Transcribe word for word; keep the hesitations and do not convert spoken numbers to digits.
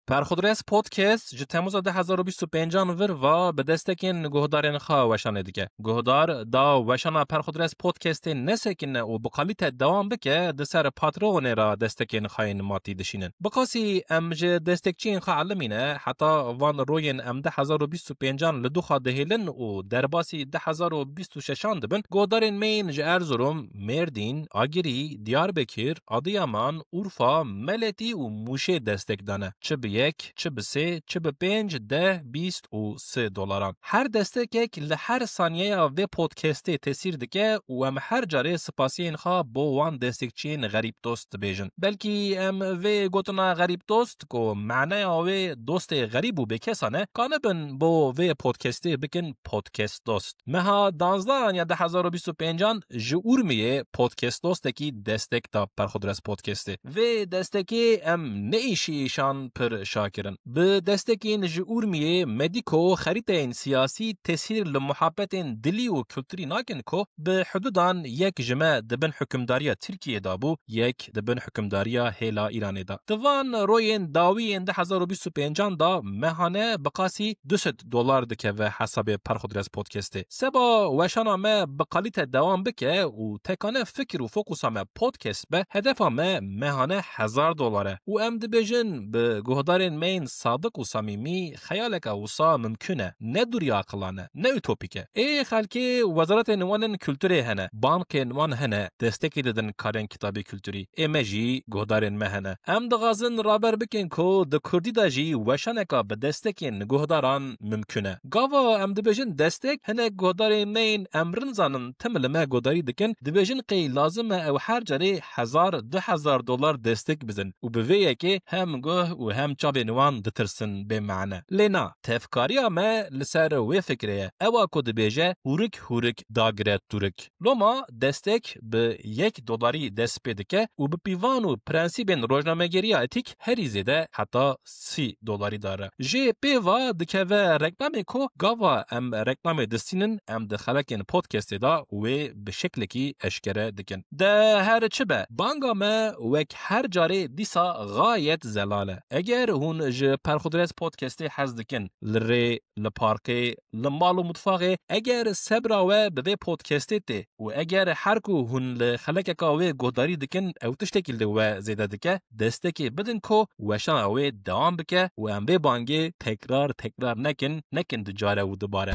Perxudres Podcast ji Temmûza du hezar û bîst û pêncan vir va bi destekên guhdarên xwe weşanê dike. Guhdar da weşana Perxudres Podcastê nesekine û bi kalîte dewam bike, di ser Patreonê re destekên xwe yên matî dişînin. Bi qasî em ji destekçiyên xwe elimîne, heta van royên em du hezar û bîst û pêncan li dû xwe dihêlin û derbasî du hezar û bîst û şeşan dibin, guhdarên me yên ji Erzurum, Mêrdîn, Agirî, Diyarbekir, Adiyaman, Urfa, Meletî û Mûşê destek dane. Çi bi yek, çi bi sê, çi bi pênc, deh, bîst û sê dolaran. Her destekek li her saniyeya vê podcastê tesîr dike û em her carê spasiyên xwe bo wan destekçiyên xerîb dost dibêjin. Belkî em vê gotina xerîb dost, ku maneya wê dostê xerîb û bêkesan e, kanibin bo vê podcastê bikin podcast dost. Meha danzdahan ya du hezar û bîst û pêncan ji Urmiyê podcast dostekî destek da Perxudres Podcastê. Vê destekê em ne îşî îşan pir şakirin. Bi destekên ji Urmiyê, Mediko xerîteyên siyasî tesîr li muhabetên dilî û kulturî nakin ku bi hudûdan yek ji me di bin hukimdariya Tirkiyê de bû, yek di bin hukimdariya hêla Îranê de. Di van royên dawî yên du hezar û bîst û pêncan de mehane bi qasî du sed dolar dikeve hesabê Perxudres Podcastê. Seba weşana me bi kalîte dewam bike û tekane fikir û fokusa me podcast be, hedefa me mehane hezar dolar e. Û em dibêjin bi guhdarên me yên sadiq û samîmî xeyaleka wisa mimkun e. Ne dûriya aqilan e, ne utopîk e. Ê xelkê wezaretên wan in kulturê hene, bankên wan hene, destekê didin karên kitabê kulturî. Ê me jî guhdarên me hene. Em dixwazin raber bikin ku di kurdî de jî weşaneka bi destekên guhdaran mimkun e. Gava em dibêjin destek, hinek guhdarên me yên em rin zanin tim li me guhdarî dikin, dibêjin qey lazim e ew her carê hezar, du hezar dolar destek bidin û bi vê yekê hem guh û hem çavên wan ditirsin bê mane. Lê na, tevkariya me li ser wê fikrê ye. Ewa ku dibêje hûrik hûrik dagire tûrik. Loma destek bi yek dolarî dest pê dike û bi pîvan û prensîbên rojnamegeriya etîk herî zêde heta sî dolarî dare. Jê pê va dikeve reklamê ku gava em reklamê distînin, em di xelekên podcastê de wê bi şeklekî eşkere dikin. De her çi be, banga me wek her carê dîsa xayet zelal e. Eger hûn ji Perxudres Podcastê hez dikin, li rê, li parkê, li mal û mutfaxê, eger sebra we bi vê podcastê tê û eger her ku hûn li xelekeka wê guhdarî dikin, ew tiştekî li we zêde dike, destekê bidin ku weşana wê dewam bike û em vê bangê tekrar tekrar nekin, nekin du care û dubare.